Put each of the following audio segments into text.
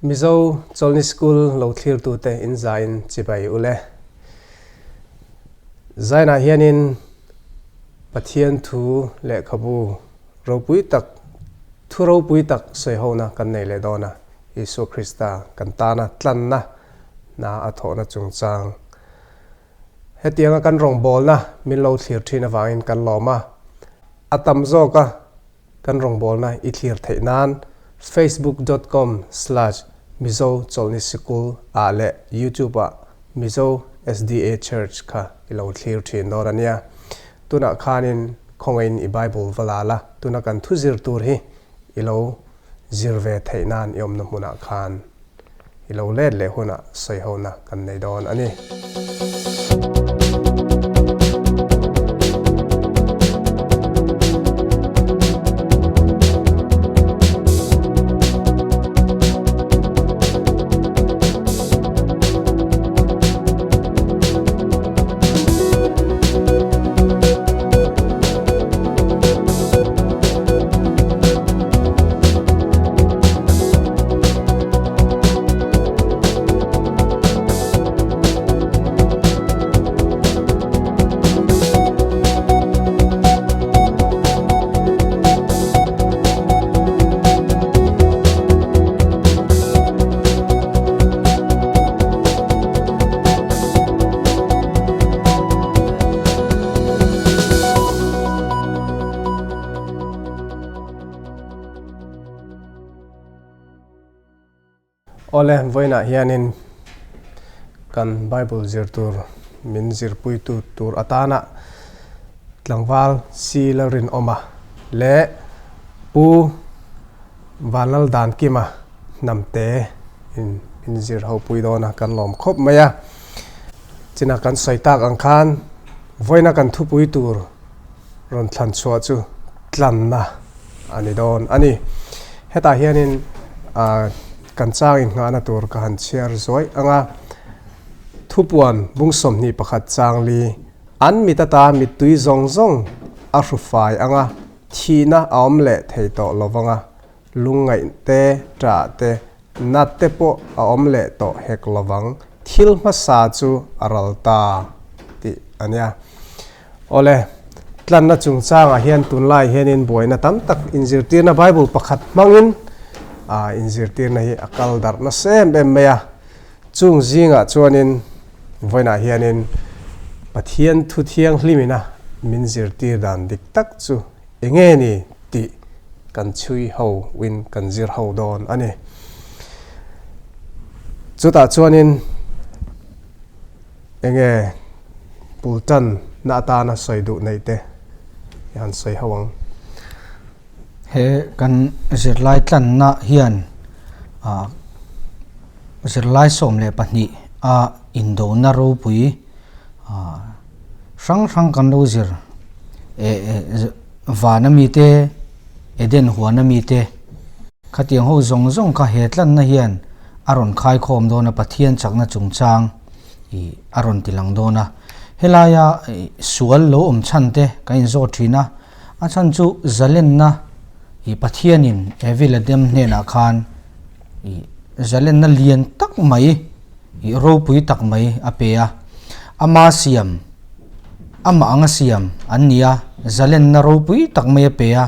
Mizo Chawlhni School lo thlirtute in zaiin chibai u le. Zainah hianin Pathian thu lehkhabu ropui tak, thu ropui tak sawihona kan nei leh dawn a, Isua Krista kan tana tlanna hna a thawhna chungchang. Hetianga kan rawngbawlna min lo thlir thin avangin kan lawm a, a tam zawka Kan rawngbawlna i thlir theih nan Facebook dot com slash Mizo Chawlhni Sikul ah leh YouTube ah Mizo SDA Church kha i lo thlir thin dawn a nia. Tunah khanin khawngaihin i Bible va la la, tuna kan thu zir tur hi i lo zir ve theih nan i awmna hmunah khan I lo let leh hunah sawihona kan nei dawn a ni. Awle, vawiinah hianin kan Bible zir tur min zirpuitu tur atana tlangval Si Lalrinawma leh Pu Vanlaldankima hnamte in min zir ho pui dawn a, kan lawm khawp mai a. China kan sawi tak ang khan vawiina kan thupui tur rawn thlan chhuah chu tlanna a ni dawn a ni. Hetah hianin kan chang inngahna tur ka han chhiar zuai ang a, thupuan bung 21 chang li an mit ata mittui zawng zawng a hru fai ang a, thihna a awm leh thei tawh lo vang a, lungngaih te, ṭah te, nat te pawh a awm leh tawh hek lo vang, thil hmasa chu a ral ta tih a nia. Awle, tlanna chungchangah hian tunlai hianin buaina tam tak inzirtirna Bible pakhat hmangin ah inzirtirna hi a kal darh nasa em em mai a. Chung zingah chuanin vawiinah hianin Pathian thu thianghlimina min zirtir dan dik tak chu enge ni tih kan chhui ho in kan zir ho dawn a ni. Chutah chuanin Enge bul tan na atana sawi duh neih te i han sawi ho ang. He kan zirlai tlanna hian ah zirlai 12 a indona ropui ah hrang hrang kan lo zir eh vana mite Eden huana mite Khatiang ho zawng zawng kha he tlanna hian a rawn khaikhawm dawn a, Pathian chakna chungchang ih a rawn ti lang dawn a. Helaia ih sual lo awm chhan te kan inzawt thin a, a chhan chu zalenna ih Pathianin Evi leh Adam hnenah khan ih zalenna lian tak mai ih ropui tak mai a pe a, ama siam amah anga siam an ni a, zalenna ropui tak mai a pe a.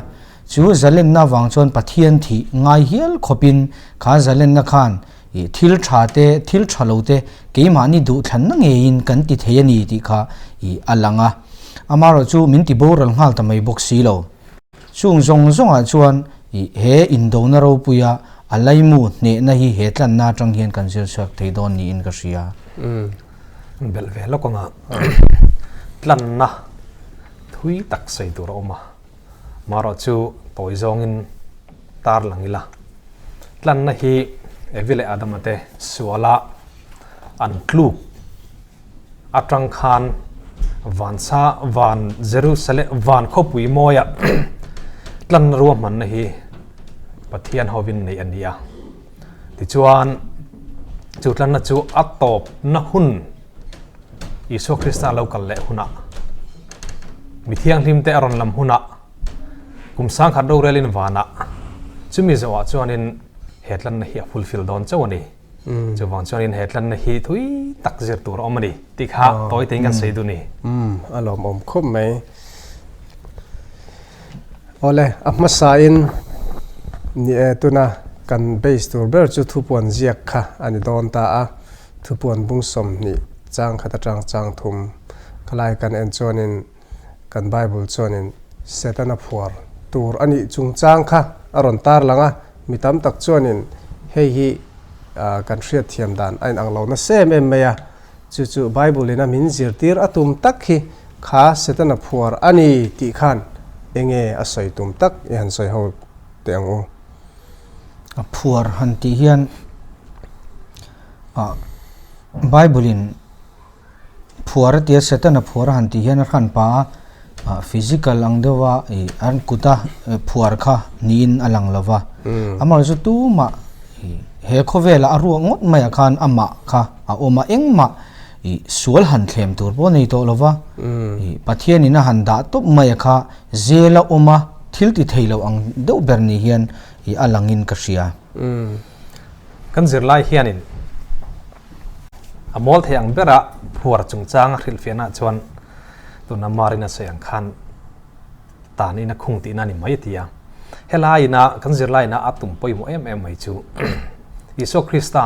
Chu zalenna avang chuan Pathian thih ngai hial khawpin kha zalenna khan ih thil tha te, thil tha lo te keimahni duhthlanna ngeiin kan ti thei a ni tih kha ih a lang a. Amaherawh chu min ti boral nghal ta mai bawk si lo. Chung zawng zawngah chuan ih he indona ropuia a laimu hnehna hi he tlanna atang hian kan zir chhuak thei dawn niin ka hria. Belh ve lawk anga tlanna thui tak sawi tur a awm a. Marawh chu tawi zawngin tar lang ila, tlanna hi Evi leh Adama te suala an tluk atang khan vansa van Jerusalem van khawpui mawia tlanna ruahmanna hi Pathian hovin neih a ni a. Tichuan chu tlanna chu a tawpna hun Isua Krista lo kal leh hunah, mi thianghlimte a rawn lam hunah, kum sangkhat rorelin vanah, chumi zawhah chuanin He tlanna hi a fulfill dawn chauh a ni. Chuvang chuanin he tlanna hi thui tak zir tur a awm a ni tih kha tawi tein kan sawi duh ni. Umm, a lawmawm khawp mai. Awle, a hmasain ni e, tuna kan base tur ber chu thupuan ziak kha a ni dawn ta a, thupuan bung 20 chang khat atang chang thum khalai kan en chuanin kan Bible chuanin Setana phuar tur a nih chungchang kha a rawn tar lang a, mi tam tak chuanin hei hi kan hriatthiam dan a inang lo nasa em em mai a, chu chu Bible in a min zirtir a tum tak hi kha Setana phuar a ni tih khan enge a sawi tum tak i han sawi ho teh ang u. A phuar han tih hian Bible in Phuar a tia Setana phuar a han tih hian a hran pa a, physical ang deuha ih an kuta phuar kha niin a lang lo va. Amaherawhchu chu tumah ih he khawvela a ruak ngawt maiah khan amah kha a awm a, engmah ih sual han thlem tur pawh a nei tawh lo va. Ih Pathianin a han dah tawp maia kha zela awm a, thil ti thei lo ang deuh ber ni hian ih a langin ka hria. Kan zirlai hianin A mawl thei ang bera phuar chungchang a hrilhfiahna chuan tuna Marina sawi ang khan tan in a khung tihna a ni mai a ti a. Helai ina kan zirlai ina a tum pawimawh em em mai chu Isua Krista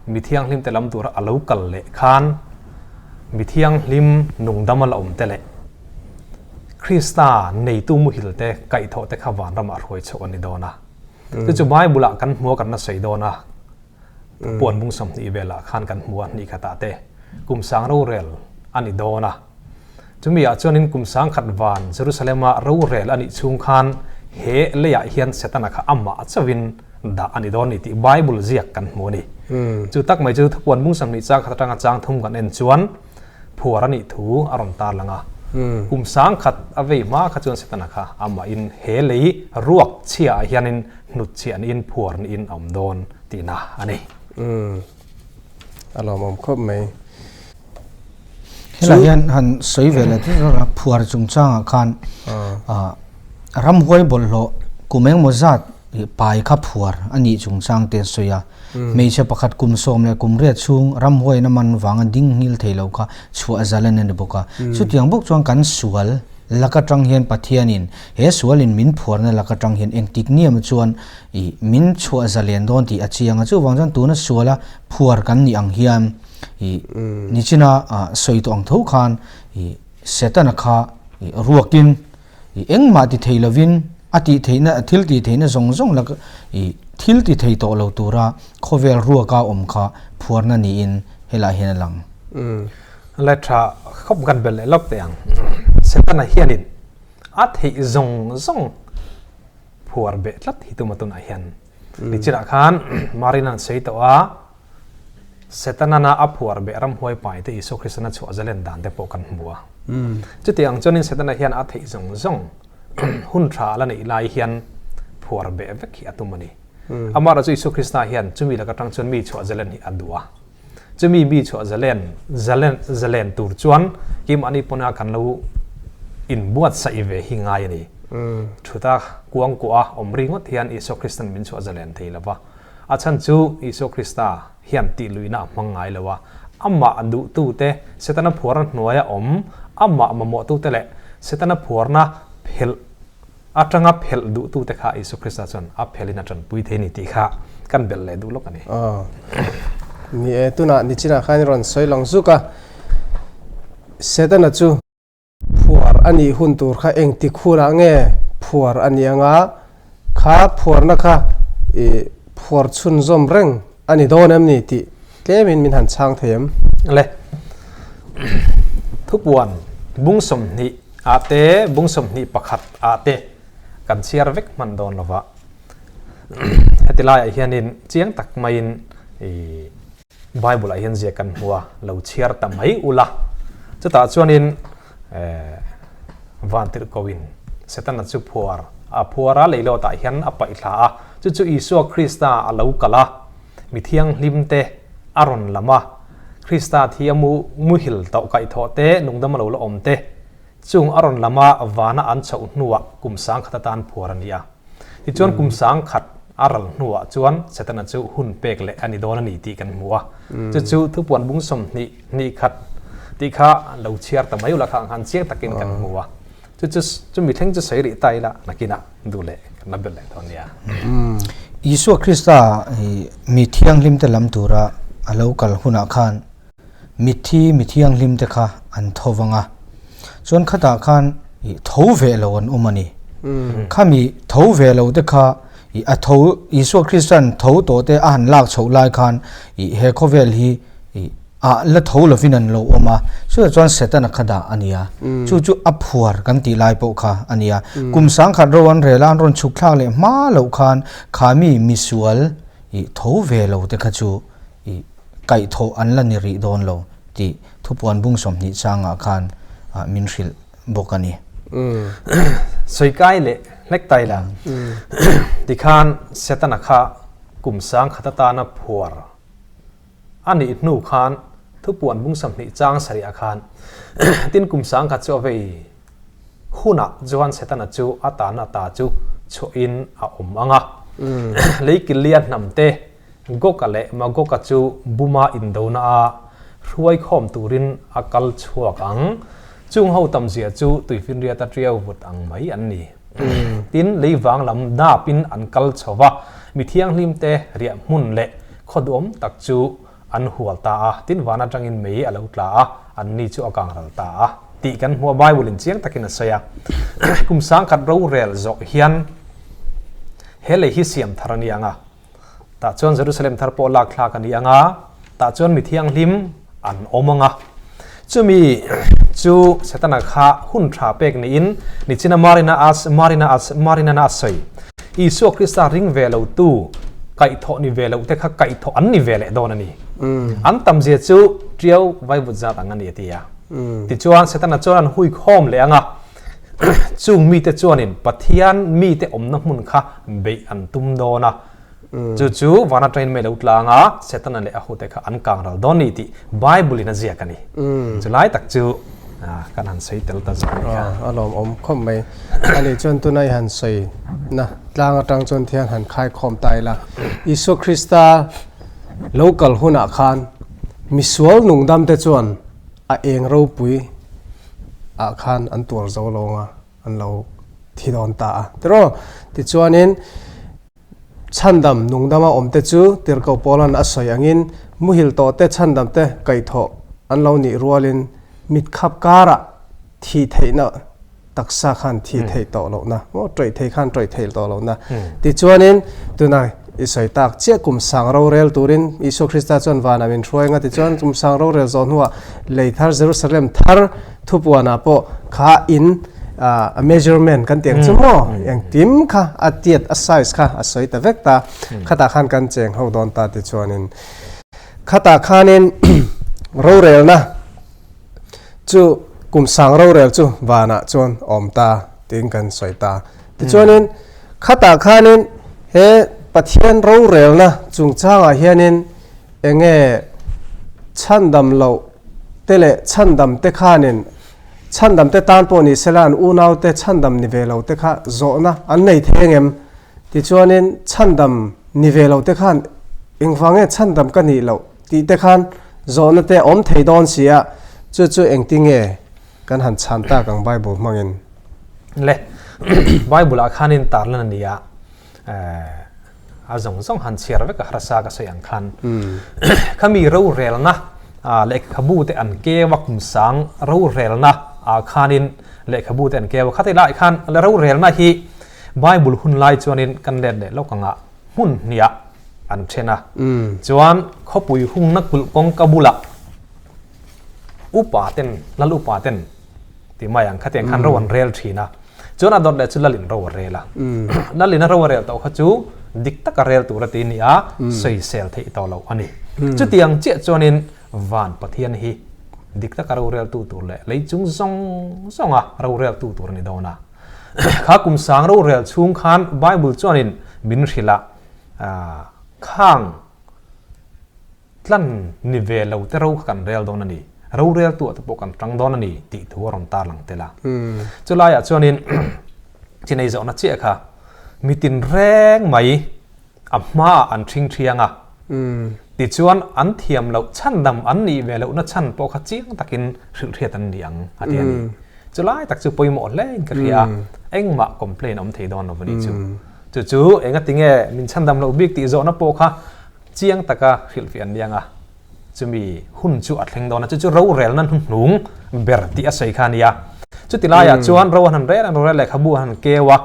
mi thianghlim te lam tura a lo kal leh khan mi thianghlim nungdam a la awm te leh Krista neitu muhil te kaihthawh te kha vanramah hruai chhoh a ni dawn a. Chu chu Bible ah kan hmua kan la sawi dawn a. Puan bung 20 velah khan kan hmu a, hnih khatah te kum sang rorel a ni dawn a. Chumi ah chuanin kum sang khat van Jerusalem-a rorel a nih chhung khan he leiah hian Setana kha amah chauhin dah a ni dawn ni tih Bible ziak kan hmu a ni. Chu tak mai chu thupuan bung 20 chang khat atanga chang thum kan en chuan phuar a nih thu a rawn tar lang a. Kum sang khat a vei hma kha chuan Setana kha amahin he lei ruak chhiah ah hianin hnutchhiah niin phuar niin a awm dawn tihna a ni. Umm a lawmawm khawp mai. Helai hian han sawi ve leh tlat a, phuar chungchangah khan ramhuai bawlhhlawh kum engemaw zat pai kha phuar a nih chungchang te an sawi a. Hmeichhe pakhat kum 10 leh kum 8 chhung ramhuaiin a man vanga ding nghil thei lo kha chhuah zalen a ni bawk a. Chutiang bawk chuan kan sual lak atang hian Pathianin he sualin min phuarna lak atang hian engtik niam chuan ih min chhuah zalen dawn tih a chiang a. Chuvang chuan tuna suala phuar kan nih ang hian ih nichina sawi tawh ang tho khan ih Setana kha ih ruakin ih engmah ti thei lovin a tih theihna thil tih theihna zawng zawng lak ih thil ti thei tawh lo tura khawvel ruaka awm kha phuarna niin helaiah hian a lang. Le tha khawp kan belh leh lawk teh ang. Setana hianin a theih zawng zawng phuar beh tlat hi tuma tunah hian nichinah khan Marina an sawi tawh a, Setanana a phuar beh ramhuai pai te Isua Kristana chhuah zalen dan te pawh kan hmu a. Chuti ang chuanin Setana hian a theih zawng zawng hun tha a la neih lai hian phuar beh vek hi a tum a ni. Amaherawhchu Isua Krista hian chumi laka tang chuan mi chhuah zalen hi a duh a. Chumi mi chhuah zalen zalen zalen tur chuan keimahni pawna kan lo inbuatsaih ve hi ngai a ni. Thuta kuangkuah a awm ringawt hian Isua Kristan min chhuah zalen thei lo va. A chhan chu Isua Krista hian tih luihna a hmang ngai lo a, amah duhtute, Setana phuarna hnuaia awm, amah mamawhtute leh Setana phuarna phelh atanga phelh duhtute kha Isua Krista chuan a phelhin a tanpui thei a ni tih kha kan belh leh duh lawk a ni. Aw. Ni e, tunah nichinah khan i rawn sawi lang zuk a, Setana chu Phuar a nih hun tur kha engtik hunah nge phuar a nih anga kha phuarna kha i phuar chhunzawm reng a ni dawn em ni tih tlemin min han chhang thei em? Le thupuan bung 20 ah te bung 21 ah te kan chhiar vek hman dawn lova heti laiah hianin chiang tak maiin i Bible ah hian ziak kan hmu a, lo chhiar ta mai ula. Chutah chuanin vantirhkohin Setana chu phuar a phuar a, leilawtah hian a paih thla a. Chu chu Isua Krista a lo kal a, mi thianghlim te a rawn lam a, Krista thi a mu muhil tawh kaihthawh te, nungdam a lo la awm te, chung a rawn lam a, vana an chhoh hnuah kum 1000 atan phuar a ni a. Tichuan kum 1000. A ral hnuah chuan Setana chu hun pek leh a ni dawn a ni tih kan hmu a. Chu chu thupuan bung 20 hnih khat tih kha lo chhiar ta mai ula kha ang khan chiang takin kan hmu a. Chu chu chumi thleng chu sawi rih ta ila nakinah duh leh kan la belh leh dawn nia. Isua Krista hi mi thianghlimte lam tura a lo kal hunah khan mitthi mi thianghlimte kha an tho vang a, chuan khatah khan ih tho ve lo an awm a ni. Khami tho ve lo te kha ih a tho Isua Krista'n tho tawh te a han lak chhoh lai khan ih he khawvel hi ih Ah la tho lovin an lo awm a, chutah chuan Setana kha dah a ni a, chu chu a phuar kan tih lai pawh kha a ni a. Kum sangkhat ro an rel a, an rawn chhuk thlak leh hma loh khan kha mi misual ih tho ve lo te kha chu ih kaihthawh an la ni rih dawn lo tih thupuan bung 20 changah khan min hrilh bawk a ni. Sawi kai leh hlek tai la, tikhan Setana kha kum sangkhat atana phuar A nih hnu khan thupuan bung 20 chang sarih ah khan tin kum sangkhat chu a vei hunah chuan Setana chu a tahna ta chu chhuahin a awm ang a. Lei Kilia hnam te Goka leh Magoka chu Buma indona a hruaikhawm turin a kal chhuak ang. Chung ho tamzia chu tuifinriata tiau vut ang mai an ni. Tin, lei vang lam dapin an kal chho va, mi thianghlim te riah hmun leh khaw duhawm tak chu an hual ta a, tin van atangin mei a lo tla a, anni chu a kang ral ta a tih kan hmu a, Bible in chiang takin a sawi a. Kum sangkhat rorel zawh hian he lei hi siam thar a ni ang a, tah chuan Jerusalem thar pawh lak thlak a ni ang a, tah chuan mi thianghlim an awm ang a. Chumi chu Setana kha hun tha pek niin nichina Marina as Marina as Marina a sawi. Isua Krista ring ve lo tu kaihthawh ni ve loh te kha kaihthawh an ni ve leh dawn a ni. An tamzia chu tiau vaivut zat ang a ni a ti a. Tichuan Setana chuan an hui khawm leh ang a. Chung mite chuanin Pathian mite awmna hmun kha beih an tum dawn a. Chu chu van atangin mei lo tlang a, Setana leh a hute kha an kang ral dawn ni tih Bible in a ziak a ni. Chu lai tak chu kan han sawi tel ta zawk a ni kha. A lawmawm khawp mai. Ani chuan tuna i han sawi na tlang atang chuan thian han khaikhawm ta ila. Isua Krista lo kal hunah khan misual nungdamte chuan a eng ropui ah khan an tuar zo lo ang a, an lo thi dawn ta a. Tiraw? Tichuanin chhandam nungdama awmte chu Tirhkoh Paula'n a sawi angin muhil tawhte chhandamte kaihthawh an lo nih rualin mitkhap karah thih theihna taksa khan thih theih tawh lohna maw tawih thei khan tawih theih tawh lohna. Tichuanin tuna i sawi tak chiah kum sang rorel turin Isua Krista chuan vanah min hruai anga tichuan kum sang rorel zawh hnuah lei thar Jerusalem thar thupuanah pawh kha in a measurement kan tih ang chu maw engkim kha a tiat a size kha a sawi ta vek ta khatah khan kan cheng ho dawn ta tichuanin khatah khanin rorelna Chu kum sang rorel chu vanah chuan awm ta tiin kan sawi ta. Tichuanin khatah khanin he Pathian rorelna chungchangah hianin enge chhandam loh te leh chhandam te khanin chhandam te tan pawh ni sela an unaute chhandam ni ve lo te kha zawhna an nei thei angem? Tichuanin chhandam ni ve lo te khan engvang nge chhandam ka nih loh? Tih te khan zawhna te awm thei dawn si a, chu chu engtinge kan han chhan tak ang Bible hmangin? Le, Bible ah khanin tarlan a ni a, a zawng zawng han chhiar vek a harsa ka sawi ang khan. Khami rorelna lehkhabu te an keu a kum sang rorelna ah khanin lehkhabu te an keu a, khatih lai khan rorelna hi Bible hun lai chuanin kan let leh lawk ang a, hmun hniah an then a. Chuan khawpui hungna kulh kawngka bulah upa ten, lal upa ten ti mai ang khatiang khan ro an rel thin a. Chuan a dawt leh chu lalin ro a rel a. Lalin a ro a rel tawh kha chu dik taka rel tur a ti ni a, sawisel theih tawh loh a ni. Chutiang chiah chuanin van Pathian hi dik taka ro reltu tur leh lei chung zawng zawnga ro reltu tur a ni dawn a. Kha kum sang rorel chhung khan Bible chuanin min hrilh a, khang tlan ni ve lo te ro kha kan rel dawn a ni, roreltu ah te pawh kan tang dawn a ni tih thu a rawn tarlang tel a. Chulaiah chuanin chinei zawhna chiah kha mitin reng mai. A hmaah an ṭhingṭhiang a. Tichuan, an thiam loh chhandam an nih ve lohna chhan pawh kha chiang takin hrilhhriat an ni ang, a ti a ni. Chulai tak chu pawimawh hlein ka hria a, engmah complain awm thei dawn lo a nih chu. Chu chu engati nge min chhandam loh bik tih zawhna pawh kha chiang taka hrilhfiah an ni ang a, chumi hun chu a thleng dawn a, chu chu rorelna hnuhnung ber tih a sawi kha a ni a. Chuti laiah chuan ro an han rel an rorel lehkhabu an han keu a,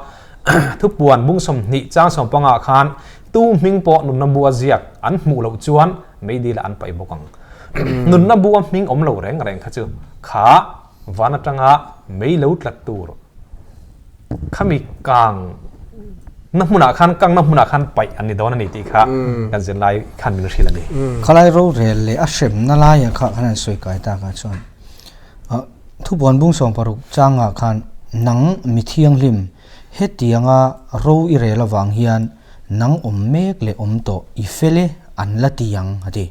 thupuan bung 20 chang sawmpangah khan tu hming pawh nunna bu a ziak an hmuh loh chuan meidilah an paih bawk ang. Nunna bu a hming awm lo reng reng kha chu kha van atanga mei lo tlat tur khami kang na hmunah khan kang na hmunah khan paih an ni dawn a ni tih kha kan zirlai khan min hrilh a ni. Khalai rorel leh a hremna laiah kha khan an sawi kai tak ah chuan Thubuan bung 60 changah khan nang mi thianghlim hetianga ro i rel avang hian nang awm mek leh awm tawh i fel e an la ti ang a ti.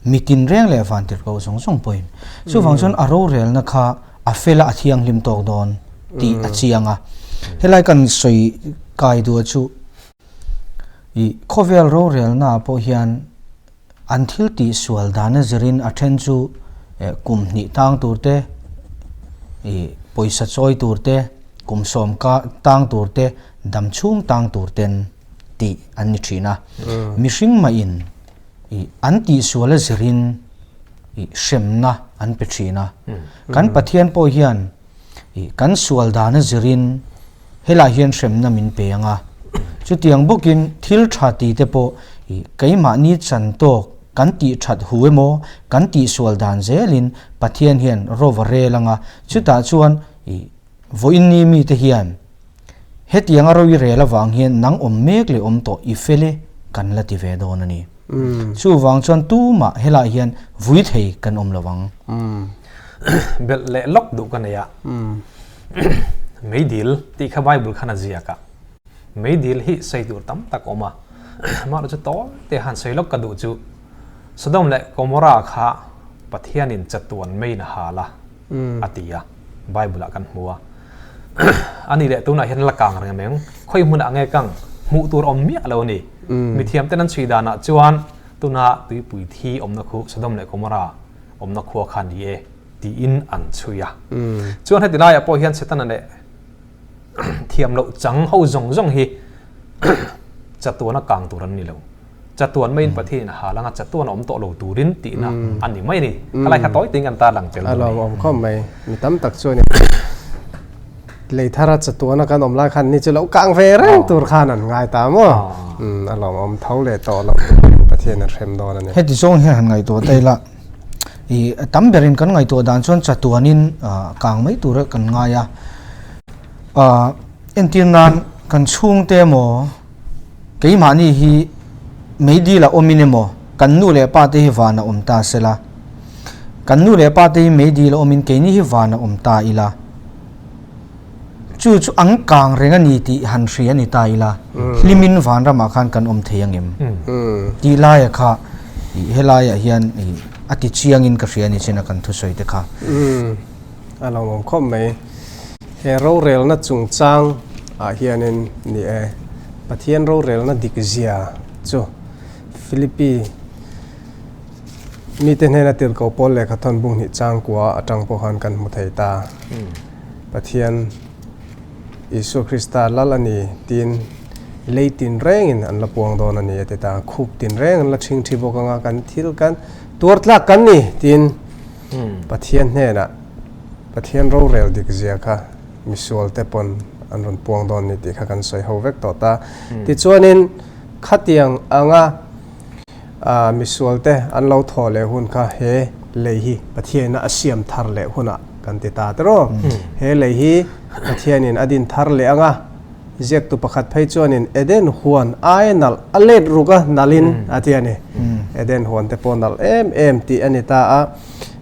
Mi tinreng leh vantirhkoh zawng zawng pawhin. Chuvang chuan a rorelna kha a fela a thianghlim tawk dawn tih a chiang a. Helai kan sawi kai duah chu i khawvel rorelna ah pawh hian an thil tih sual dana zirin a then chu kum hnih tang tur te, i pawisa chawi tur te, kum sawm ka tang tur te, dam chhung tang tur ten tih an ni thin a. Mihring mahin i an tihsual a zirin i hremna an pe thin a. Kan Pathian pawh hian i kan sual dan a zirin helai hian hremna min pe ang a. Chutiang bawkin thil tha ti te pawh i keimahni chan tawk kan tih that hu emaw kan tihsual dan zelin Pathian hian rova rel ang a. Chutah chuan i vawiinni mite hian Hetianga ro i rel avang hian nang awm mek leh awm tawh i fel e kan la ti ve dawn a ni. Chuvang chuan tumah helai hian vui thei kan awm lo ang. Belh leh lawk duh ka nei a. Meidil tih kha Bible khan a ziak a. Meidil hi sawi tur tam tak awm a. Amaherawhchu chu tawi te han sawi lawk ka duh chu Sodom leh Gomorrah kha Pathianin chatuan meiin a hal a. a ti a, Bible ah kan hmu a. A nih leh tunah hian la kang reng em? Khawi hmunah nge kang hmuh tur awm miah lo a ni. Mithiam ten an chhui danah chuan tuna tuipui thi awmna khu Sodom leh Gomorrah awmna khua kha ni e tiin an chhui a. Chuan heti laiah pawh hian Setana leh thiam loh chang ho zawng zawng hi chatuana kang tur an ni lo. Chatuan maiin Pathian in a hal anga chatuan a awm tawh lo turin tihna a ni mai a ni. Khalai kha tawi tiin kan tar lang tel dawn a ni. A lawmawm khawp mai. Mi tam tak chuan in lei thara chatuana kan awm lai khan ni chu lo kang ve reng tur khan an ngai ta maw? A lawmawm tho leh tawh lo turin Pathian a hrem dawn a ni. Heti zawng hian han ngaihtuah ta ila, i tam berin kan ngaihtuah dan chuan chatuanin kang mai tura kan ngai a. Entir nan kan chhungte emaw, Keimahni hi meidil a awmin emaw, kan nu leh pa te hi van a awm ta sela. Kan nu leh pa te hi meidil a awmin keini hi van a awm ta ila. Chu chu ang kang reng a ni tih han hria a ni ta ila, hlimin vanramah khan kan awm thei angem? Tih laia kha helaiah hian a ti chiangin ka hria a ni china kan thusawi te kha. A lo awm khawp mai. He rorelna chungchang ah hianin ni e, Pathian rorelna dik zia chu Philippi mite hnena tirhkoh pawl lehkha thawn bung hnih changkua atang pawh khan kan hmu thei ta. Pathian Isua Krista lal a ni tiin lei tin rengin an la puang dawn a ni a ti ta. Khup tin reng an la ṭhing ṭhi bawk anga kan thil kan tuar tlak kan ni tiin Pathian hnenah Pathian rorel dik zia kha misualte pawn an rawn puang dawn ni tih kha kan sawi ho vek tawh ta. Tichuanin khatiang anga misualte an lo thawh leh hun kha he lei hi Pathianin a siam thar leh hunah kan ti ta tiraw. He lei hi Pathianin a din thar leh anga Ziaktu pakhat phei chuanin Eden huan aia nalh a let ruk a, nalhin a ti a ni. Eden huan te pawh nalh em em tih a ni ta a,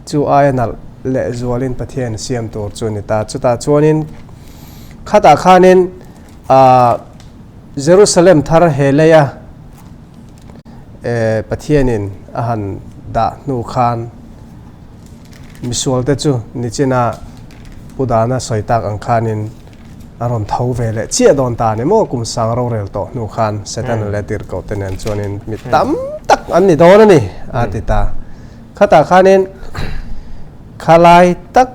chu aia nalh lehzualin Pathian siam tur chu a ni ta. Chutah chuanin khatah khanin Jerusalem thar he leia Pathianin a han dah hnu khan misualte chu nichina Pu Dana sawi tak ang khanin. A rawn tho ve leh chiah dawn ta a ni maw? Kum sang rorel tawh hnu khan Setana leh tirhkoh te nen chuanin mi tam tak an ni dawn a ni, a ti ta. Khatah khanin khalai tak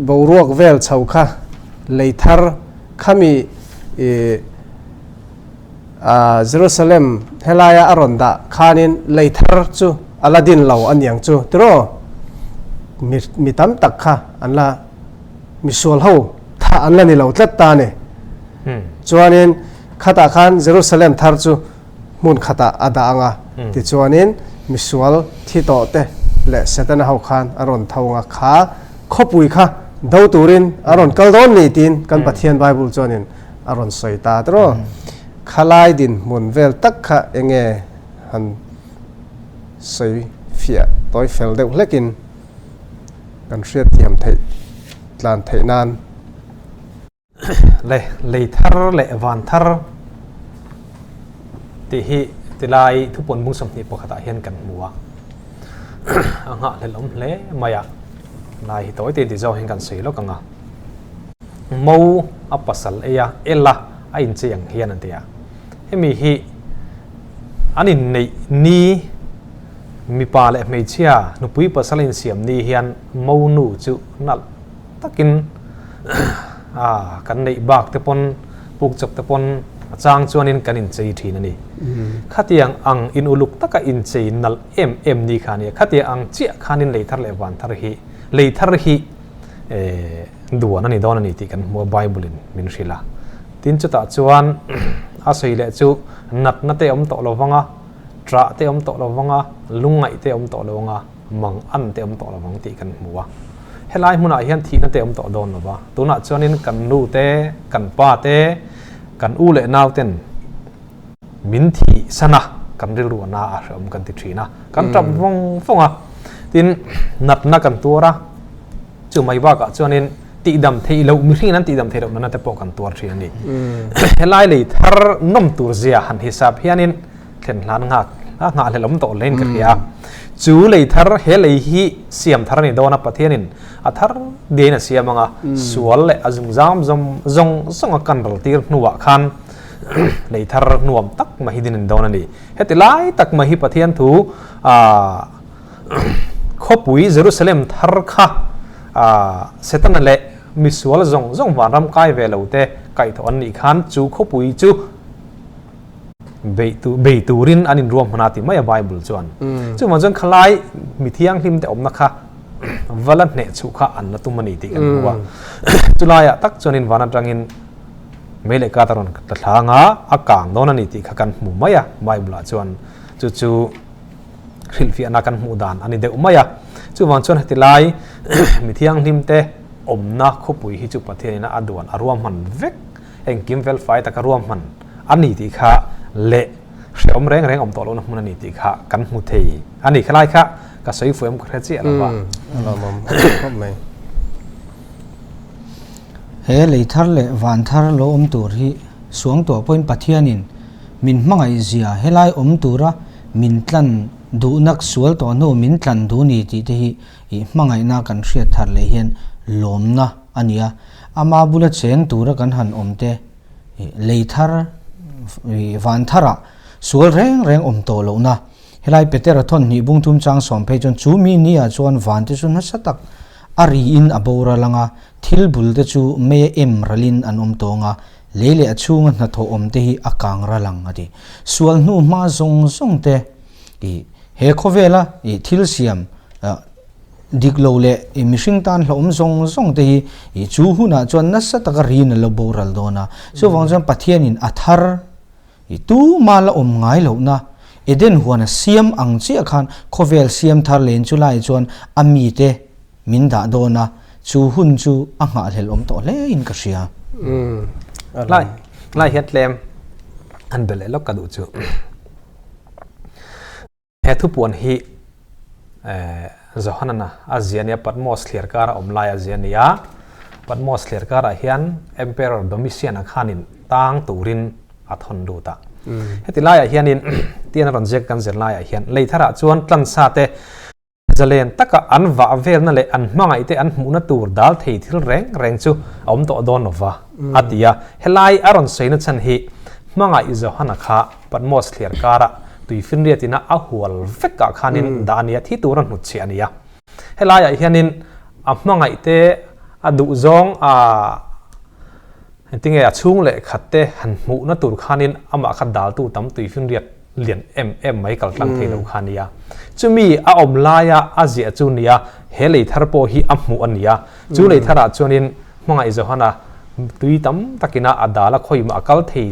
boruak vel chho kha lei thar khami ih Jerusalem helaia a rawn dah khanin lei thar chu a la din lo a niang chu tiraw? Mi mi tam tak kha an la misual ho thah an la ni lo tlat ta a ni. Chuanin khatah khan Jerusalem thar chu hmun khatah a dah ang a, tichuanin misual thi tawh te leh Setana ho khan a rawn tho ang a, kha khawpui kha do turin a rawn kal dawn ni tiin kan Pathian Bible chuanin a rawn sawi ta tiraw. Khalai dinhmun vel tak kha enge han sawi fiah tawi fel deuh hlekin kan hriatthiam theih tlan theih nan. Le lei thar leh van thar tih hi tilai thupuan bung 21 ah hian kan hmu a, a nghahhlelh awm hle mai a, lai hi tawi te ti zawng hian kan sawi lawk ang a. Mo a pasal ei a, el a, a inchei ang hian an ti a, hemi hi an inneih ni Mipa leh hmeichhia nupui pasal insiam ni hian mo nu chu nalh takin a kan neih bak te pawn puk chawp te pawn a chang chuanin kan inchei thin a ni. Khatiang ang in uluk taka inchei nalh em em ni kha a nia. Khatiang ang chiah khanin lei thar leh van thar hi lei thar hi duan a ni dawn a ni tih kan hmu a Bible in min hrilh a. Tin chutah chuan a sawi leh chu natna te awm tawh lo vang a. Ṭah te awm tawh lo vang a, lungngaih te awm tawh lo ang a, mang an te awm tawh lo vang tih kan hmu a. Helai hmunah hian thihna te awm tawh dawn lo va, tunah chuanin kan nu te, kan pa te, kan u leh nau ten min thih san a, kan rilru a na a hrehawm kan ti ṭhin a, kan ṭap vawng vawng a. Tin, natna kan tuar a, chu mai bakah chuanin tihdam theih loh, mihringin an tihdam theih loh nana te pawh kan tuar ṭhin a ni. Helai lei thar nawm tur zia han hisap hianin, thlen hlan nghak a nghahhlelh awm tawh hlein ka hria a. Chu lei thar, he lei hi siam thar a ni dawn a, Pathianin a thar diain a siam ang a, sual leh a zungzam zawng zawng zawng a kan ral tir hnuah khan lei thar nuam tak mai hi din a ni dawn a ni. Heti lai tak mai hi Pathian thu khawpui Jerusalem thar kha Setana leh misual zawng zawng vanram kai ve lo te kaihthawh an nih khan chu khawpui chu Bei turin an inruam hman a ti mai a Bible chuan. Chuvang chuan khalai mi thianghlim te awmna kha va la hneh chhuh kha an la tum a ni tih kan hmu a. Chulaiah tak chuanin van atangin mei leh kat a rawn tla thlang a, a kang dawn a ni tih kha kan hmu mai a Bible ah chuan. Chu chu hrilhfiahna kan hmuh dan a ni deuh mai a. Chuvang chuan heti lai mi thianghlim te awmna khawpui hi chu Pathianin a duan a ruahman vek. Engkim fel fai taka ruahman a ni tih kha leh hrehawm reng reng awm tawh lohna hmun a ni tih kha kan hmu thei a ni. Khelai kha ka sawi fuh em ka hre chiah lo va. A lawmawm khawp mai. He lei thar leh van thar lo awm tur hi suangtuah pawhin Pathianin min hmangaih zia helai awm tura min tlan duhnak sual tawh hnu min tlan duh ni tih te hi i hmangaihna kan hriat thar leh hian lawmna a ni a. Ama bula cheng tura kan han awm te, lei thar, van tharah sual reng reng awm tawh lohna. Helai Petera thawn hnih bung thum chang sawm phei chuan chu mi nia chuan van te chu nasa tak a riin a boral ang a, thil bul te chu mei a em ralin an awm tawng a, lei leh a chhunga hnathawh awm te hi a kang ral ang a ti. Sual hnu hma zawng zawng te he khawvela thil siam Dik lo leh i mihring tan hlauhawm zawng zawng te hi i chu hunah chuan nasa taka rin a lo boral dawn a. Chuvang chuan Pathianin a thar i tuma la awm ngai lohna Eden huan a siam ang chiah khan khawvel siam thar len chu lai chuan a mite min dah dawn a, chu hun chu a nghahhlelh awm tawh hle in ka hria. Lai lai hian tlem an be leh lawk ka duh chu. He thupuan hi Johanana a zia nia Patmos thliar kara awm lai a zia nia. Patmos thliar karah hian Emperor Domitian-a khanin tang turin a thawn lut a. Heti laiah hianin tian a rawn ziak kan zir laiah hian lei tharah chuan tlansa te. Zalen taka an vah velna leh an hmangaihte an hmuhna tur dal thei thil reng reng chu a awm tawh dawn lo va, a ti a. Helai a rawn sawina chhan hi hmangaih Johana kha Patmos thliar karah tuifinriat ina a hual vekah khanin dah a nia, thi tura hnutchhiah a ni a. Helaiah hianin a hmangaihte a duhzawng a engtinge a chhung leh khatte han hmuhna tur khanin amah kha daltu tam tuifinriat lian em em mai kal tlang thei lo kha a nia. Chumi a awm laia a ziah chu nia he lei thar pawh hi a hmuh a nia. Chu lei tharah chuanin hmangaih Johana tui tam takina a dal a khawimah a kal thei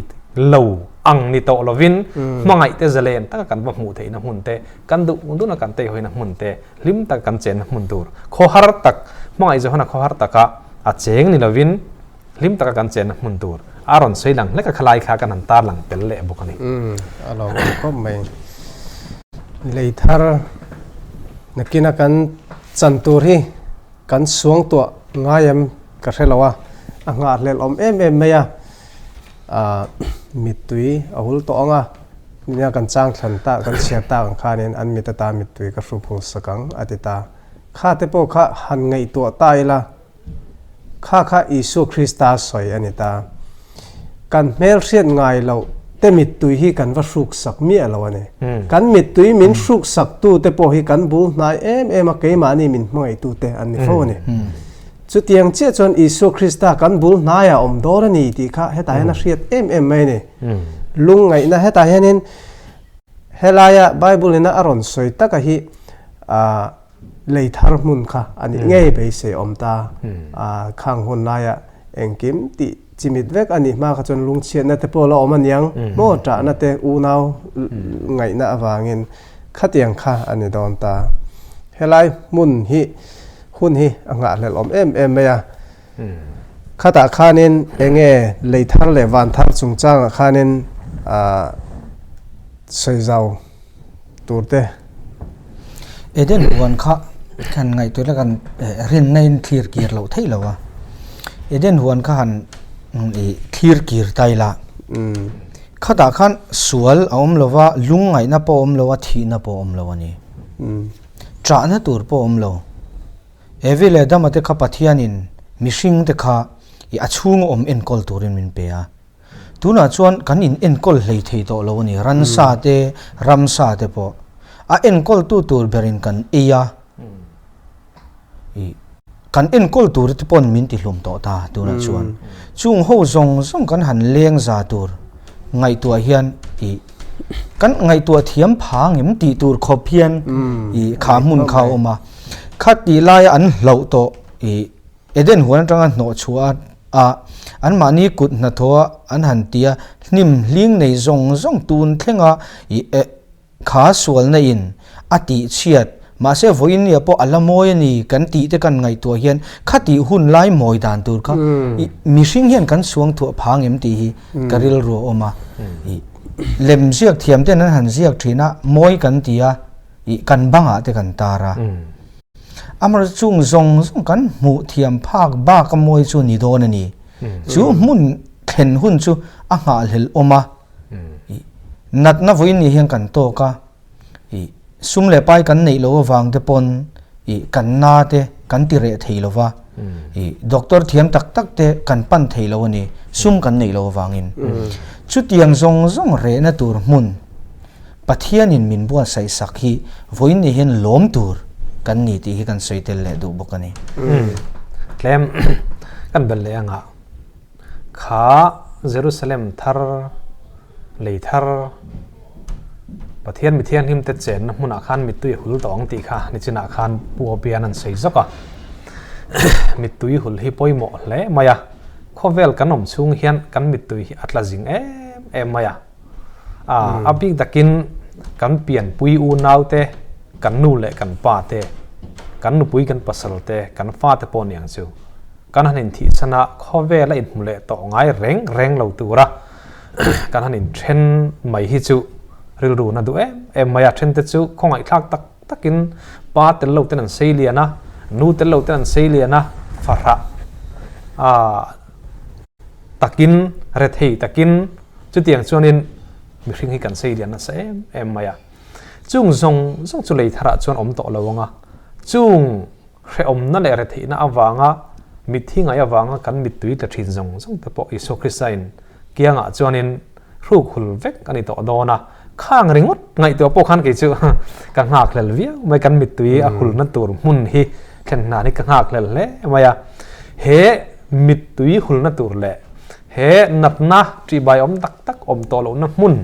lo ang ni tawh lovin hmangaihte zalen taka kan va hmuh theihna hmun te, kan duh duna kan teihawina hmun te, hlim taka kan chenna hmun tur khawhar tak, hmangaih Johana khawhar taka a cheng ni lovin, Hlim taka kan chenna hmun tur a rawn sawi lang hlek a, khalai kha kan han tar lang tel leh bawk a ni. Umm, a lo awm khawp mai. Lei thar nakina kan chan tur hi kan suang tuah ngai em ka hre lo a, a nghahhlelh awm em em mai a, ah mittui a hul tawh ang a, nia kan chang thlan ta kan chhiar tak ang khanin an mit ata mittui ka hru phul sak ang a ti ta. Kha te pawh kha han ngaihtuah ta ila. Kha kha Isua Krista sawi a ni ta. Kan hmelhriat ngai loh te mittui hi kan va hruksak miah lo a ni. Kan mittui min hruksak te pawh hi kan bul hnai em em a, keimahni min hmangaihtu te an ni fo a ni. Chutiang chiah chuan Isua Krista kan bul hnaiah awm dawn a ni tih kha hetah hian a hriat em em mai a ni. Lungngaihna hetah hianin helaia Bible ina a rawn sawi taka hi ah, Lei thar hmun kha a nih ngei beisei awm ta. Khang hun laia engkim tih chimit vek a nih hma kha chuan lungchhiatna te pawh la awm a niang maw ṭahna te unau ngaihna avangin khatiang kha a ni dawn ta. Helai hmun hi hun hi a nghahhlelh awm em em mai a. Khatah khanin enge lei thar leh van thar chungchangah khanin sawi zau tur te. Eden huan kha kan ngaihtuah ila kan rinna in thlir kir loh theih lo a, Eden huan kha han ih thlir kir ta ila khatah khan sual a awm lo va, lungngaihna pawh a awm lo a, thihna pawh a awm lo a ni. Ṭahna tur pawh a awm lo. Evi leh Adama te kha Pathianin mihring te kha ih a chhunga awm enkawl turin min pe a. Tunah chuan kan in enkawl hlei thei tawh lo a ni, ransa te, ramsa te pawh. A enkawltu tur berin kan ei a, ih kan enkawl tur te pawn min ti hlum tawh ta tunah chuan. Chung ho zawng zawng kan han leng za tur ngaihtuah hian ih kan ngaihtuah thiam pha ngem tih tur khawp hian ih kha hmun kha a awm a. Kha tih laia an hlauh tawh ih Eden huan atanga hnawh chhuah a, anmahni kut hnathawh a an han ti a, hnim hling nei zawng zawng tun thlenga i e kha sualna in a tih chhiat, mahse vawiin nia pawh a la mawi a ni kan tih te kan ngaihtuah hian khatih hun lai mawi dan tur kha i mihring hian kan suang thuah phang em tih hi ka rilru a awm a, i lem ziak thiam ten an han ziak thin a, mawi kan ti a, i kan bangah te kan tar a. Amaherawhchu chung zawng zawng kan hmuh thiam phak bak a mawi chu ni dawn a ni. Chu hmun thlen hun chu a nghahhlelh awm a. Natna vawiin ni hian kan tawk a, sum leh pai kan neih loh avang te pawn kan na te kan ti reh thei lo va, doctor thiam tak tak te kan pan thei lo a ni, sum kan neih loh avangin. Chutiang zawng zawng rehna tur hmun Pathianin min buatsaih sak hi vawiin ni hian lawm tur kan ni tih hi kan sawi tel leh duh bawk a ni. Tlem kan bel leh anga kha Jerusalem thar, lei thar, Pathian mithianghlim te chenna hmunah khan mittui a hul tawh ang tih kha nichinah khan Pu Opian an sawi zawk a. Mittui hul hi pawimawh hle mai a, khawvel kan awm chhung hian kan mittui hi a tla zing em em mai a. A bik takin kan pianpui unau te, kan nu leh kan pa te, kan nupui kan pasal te, kan fa te pawh niang chu kan han inthihchhan a, khawvel a inhmu leh tawh ngai reng reng lo tura kan han inthen mai hi chu rilru na duh em em mai a. Then te chu khawngaihthlak tak takin pa tel lo ten an sei lian a, nu tel lo ten an sei lian a, fahrah takin, rethei takin, Chutiang chuanin mihring hi kan sei lian nasa em em mai a. Chung zawng zawng chu lei tharah chuan awm tawh lo ang a. Chung hrehawmna leh retheihna avanga mitthi ngaih avanga kan mittui tla thin zawng zawng te pawh Isua Krista in kiangah chuanin hruk hul vek a ni tawh dawn a. Khang ringawt ngaihtuah pawh khan kei chu ka nghakhlel viau mai, kan mittui a hulna tur hmun hi thlen hnan hi ka nghakhlel hle mai a. He mittui hulna tur leh he natna ṭihbai awm tak tak awm tawh lohna hmun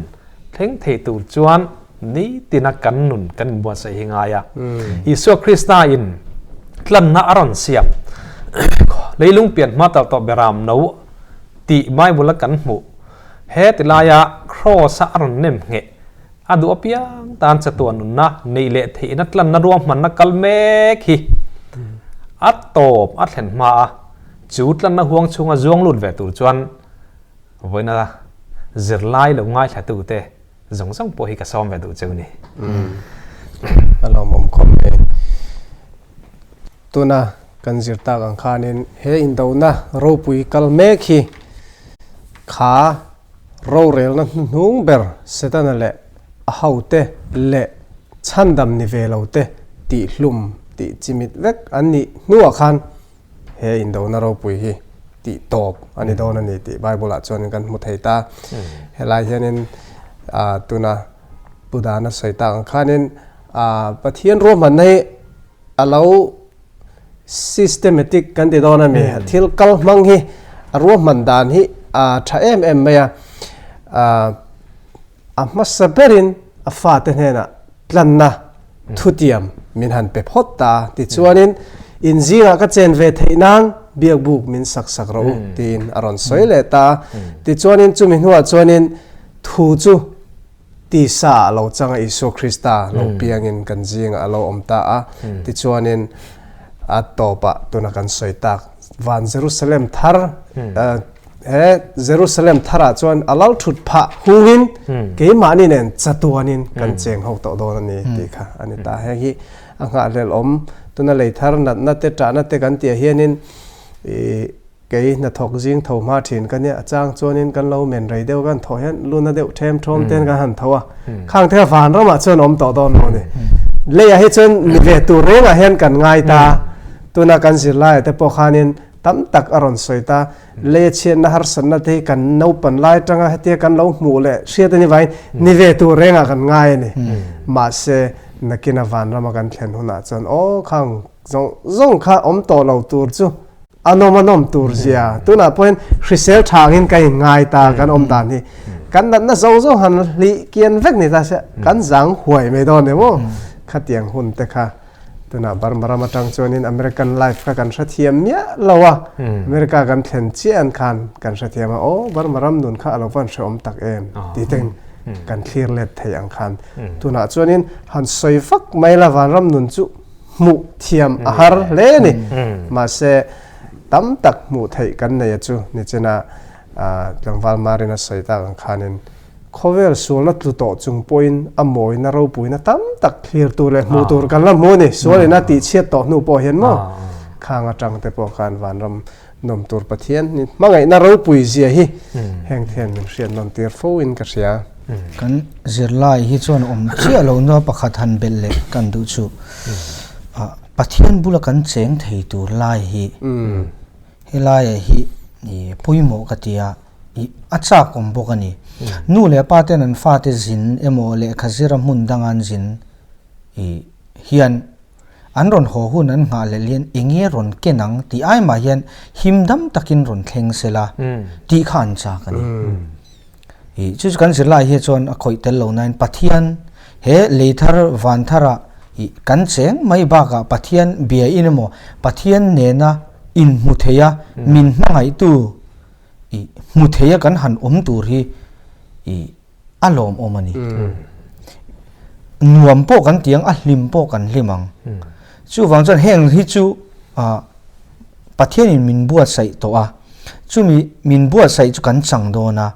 thleng thei tur chuan nitina kan nun kan inbuatsaih hi ngai a. Isua Krista in tlanna a rawn siam leilung pian hma tal tawh beram no tih Bible a kan hmuh. He ti laia Kraws a a rawn nem ngheh a duh apiang tan chatuan nunna neih leh theihna tlanna ruahmanna kal mek hi a tawp a thlen hma a, chu tlanna huang chhunga zuang lut ve tur chuan vawiina zirlai lo ngaithlatute zawng zawng pawh hi ka sawm ve duh cheu ni. A lawmawm khawp mai. Tuna kan zir tak ang khanin he indona ropui kal mek hi kha rorelna hnuhnung ber Setana leh a hote leh chhandam ni ve lo te tihhlum tih chimit vek an nih hnuah khan he indona ropui hi tih tawp a ni dawn a ni tih Bible ah chuanin kan hmu thei ta. Helai hianin tuna Pu Dana sawi tak ang khanin Pathian ruahmanna hi a lo systematic kan ti dawn a mi thil kal hmang hi a ruahman dan hi a tha em em mai a a hmasa berin a fate hnenah tlanna thutiam min han pe phawt ta tichuanin in zingah ka chen ve theih nan biakbuk min sak sak rawh u tiin a rawn sawi leh ta tichuanin chumi hnuah chuanin thu chu Tisa a lo chang a, Isua Krista lo piangin kan zingah a lo awm ta a. Tichuanin a tawpah tuna kan sawi tak van Jerusalem thar, he Jerusalem tharah chuan a lal thut phah hungin keimahni nen chatuanin kan cheng ho tawh dawn a ni tih kha a ni ta. Heng hi a nghahhlelh awm tuna lei thar natna te tahna te kan tihah hianin ih Kei hnathawk zing tho hma thin ka nia, a chang chuanin kan lo men rei deuh kan thawh hian luna deuh them thawm ten kan han tho a, khang te kha vanramah chuan awm tawh dawn lo a ni. Leiah hi chuan ni ve tur rengah hian kan ngai ta, tuna kan zirlaiah te pawh khanin tam tak a rawn sawi ta, leia chhiatna harsatna te hi kan naupan lai atanga hetia kan lo hmuh leh hriat a ni vangin ni ve tur rengah kan ngai a ni. Mahse, nakina vanrama kan thlen hunah chuan aw khang zawng zawng kha awm tawh lo tur chu A nawm a nawm tur zia. Tunah pawhin hrisel tha angin ka inngai ta kan awm dan hi. Kan natna zawng zawng han hlih kian vek ni ta se kan zang huai mai dawn emaw khatiang hun te kha tunah Burma ram atang chuanin American life kha kan hrethiam miah lo a. America kan thlen chiah an khan kan hrethiam a aw Burma ram nun kha a lo van hrehawm tak em ti ten kan thlir let thei ang khan. Tunah chuanin han sawi vak mai la vanram nun chu hmuh thiam a har hle a ni. Mahse, tam tak hmuh theih kan nei a chu nichina tlangval Marin a sawi tak ang khanin khawvel sualna tlu tawh chung pawhin a mawina ropuina tam tak thlir tur leh hmuh tur kan la hmu a ni. Sualin a tihchhiat tawh hnu pawh hian maw khang atang te pawh khan vanram nawm tur Pathian hmangaihna ropui zia hi heng thian min hriat nawn tir fo in ka hria. Kan zirlai hi chuan awm chiah lo nua pakhat han belh leh kan duh chu Pathian bula kan cheng thei tur lai hi helaiah hi pawimawh ka ti a, a chak awm bawk a ni. Nu leh pa ten an fate zin emaw lehkha zira hmun danga an zin hian An rawn haw hun an nghah leh lian enge rawn ken ang tih ai mah hian him dam takin rawn thleng se la tih kha an chak a ni. I chu chu kan zirlai hi chuan a khawih tel lo nain Pathian he lei thar van thara i kan cheng mai bakah Pathian bia in emaw Pathian nena inhmu theia min hmangaihtu i hmu theia kan han awm tur hi i a lawmawm a ni. Nuam pawh kan ti ang, a hlim pawh kan hlim ang. Chuvang chuan heng hi chu Pathianin min buatsaih tawh a, chumi min buatsaih chu kan chang dawn a,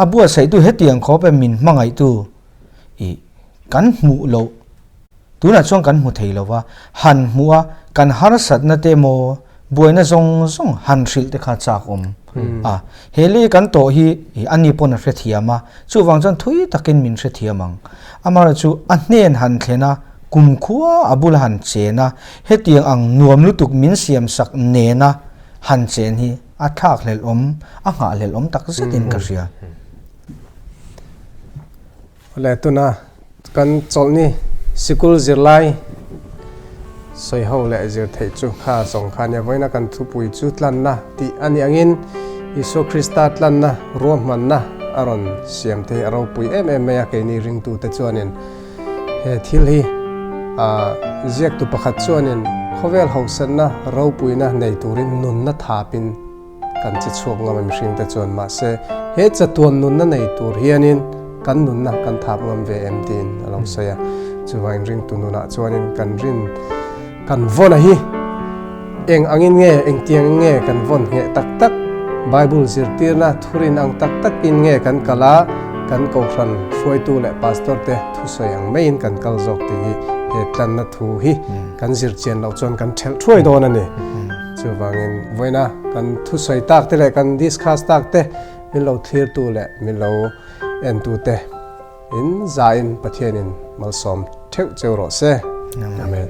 a buatsaihtu hetiang khawp e min hmangaihtu i kan hmuh loh, tunah chuan kan hmu thei lo va, han hmuh a, kan harsatna te emaw buaina zawng zawng han hrilh te kha chak awm a. He lei kan tawh hi a ni pawn a hrethiam a, chuvang chuan thui takin min hrethiam ang. Amaherawhchu a hnen han thlen a. Kumkhua a bula han chen a, hetiang ang nuam lutuk min siamsak nena han chen hi a thlakhlelh awm, a nghahhlelh awm tak zetin ka hria. Awle tuna kan chawlhni sikul zirlai sawiho leh zir theih chu kha zawng kha nia vawiina kan thupui chu tlanna tih a nih angin Isua Krista tlanna ruahmanna a rawn siam te hi a ropui em em mai a keini ringtute chuanin He thil hi ziaktu pakhat chuanin khawvel hausanna ropuina nei turin nunna thapin kan che chhuak ngam a mihringte chuan mahse he chatuan nunna nei tur hianin kan nunna kan thap ngam ve em tiin a lo sawi a. Chuvangin ringtu nunah chuanin kan rin kan vawn a hi eng angin nge engtiang nge kan vawn ngheh tak tak Bible zirtirna thurin ang tak takin nge kan kal a, kan kohhran hruaitu leh pastor te thusawi ang maiin kan kal zawk tih hi he tlanna thu hi kan zir chian loh chuan kan thelh thuai dawn a ni. Chuvangin vawiina kan thusawi tak te leh kan discuss tak te min lo thlirtu leh min lo entu te in zain Pathianin malsawm theuh cheu rawh se. Amen.